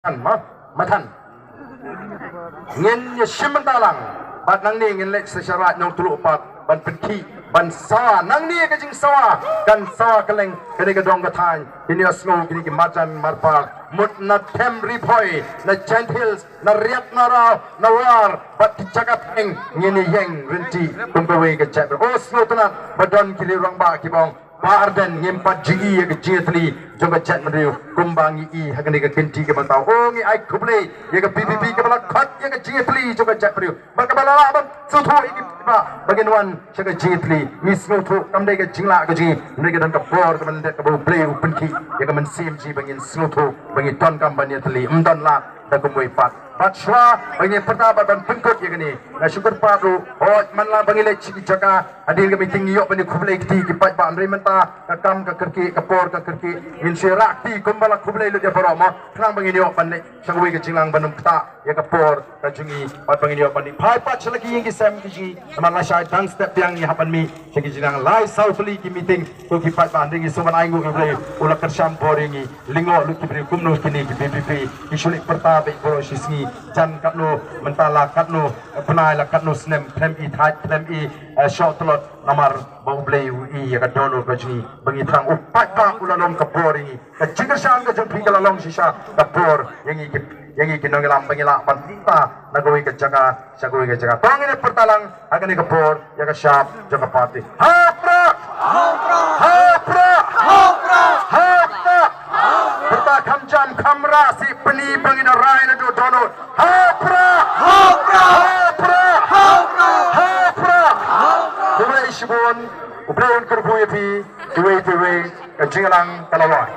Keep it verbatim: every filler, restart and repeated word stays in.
Mathan, ma, mathan. Ngin ïa shim bynta lang. Bad nangne ngin leit sa sharai nongtluh pat ban pynkhih, ban sawa. Nangne ka jingsawa kan sawa kylleng kane ka dong ka thaiñ. Kine ïa sngew kine ki marjan marpar, mut na Them Ri Bhoi, na Jaintia Hills, na Riat Naraw, na War bad ki jaka pdeng. Ngin ïeng ryntih kum kawei ka jaitbynriew. O sngewtynnat ba don ki riew rangbah kiba ong, Bah Ardent, ngim pat ju i ïa ka jingïatylli jong ka jaitbynriew kumba ngi i ha kane ka kynti ka mynta. O ngi ai khublei ïa ka VPP kaba la khot ïa ka jingïatylli jong ka jaitbynriew. Bad kaba la lah ban sngewthuh ïa ki paidbah ba ngin wan sha ka jingïatylli. Ngi sngewthuh kam dei ka jinglah ka jong ngi, hynrei ka don ka bor kaba lyndet kaba U Blei u pynkhih ïa ka mynsiem jong ngi ba ngin sngewthuh ba ngi donkam ban ïatylli, ym don lad da kumwei pat. Bad shuwa ba ngin pyrta bad ban pynkut ïa kane, nga shu kyrpad ruh, hooid, man la ba ngi leit sha ki jaka hadien ka meeting ngi ïoh ban ïa khublei kti ki paidbah, hynrei mynta ka kam ka kyrkieh, ka por ka kyrkieh, ngin shu ïarah kti kumba la khublei lut ïa baroh mo, khnang ba ngin ïoh ban leit sha kawei ka jingïalang ban ym ktah ïa ka por ka jong ngi, bad ba ngin ïoh ban ïa phai pat sha la ki ïing ki sem ki jong ngi. Namar lashai dang step biang ngi hap ban mih sha ki jingïalang lai saw tylli ki meeting. Ko ki paidbah, hynrei ngi sngewbha ban ai nguh ïa U Blei u la kyrshan bor ïa ngi. Lyngngoh lut ki briew kumno kine ki VPP ki shu leit pyrta beit baroh shi sngi, jan katno, mynta la katno bnai, la katno snem, khlem i thait, khlem i, eh, shoh tlot, namar ba U Blei u i ïa ka dohnud ka jong ngi ba ngi thrang. U paidbah u la long ka bor ïa ngi. Ka jingkyrshan ka jong phi ka la long shisha ka bor ïa ngi ki, ïa ngi ki nongïalam ba ngi lah ban pyrta na kawei ka jaka sha kawei ka jaka. To ngin ïa pyrta lang ha kane ka por ïa ka shap jong ka party. Ha u Prah! Ha u Prah! Ha u Prah! Ha u Prah! Pyrta kham jam kham rah sih, pyni ba ngi da rai naduh dohnud. Ha u Prah! Ha u Prah! Ha u Prah! Ha u Prah! Khublei shibun. U Blei un kyrkhu ïa phi kiwei kiwei. Ka jingïalang ka la wan.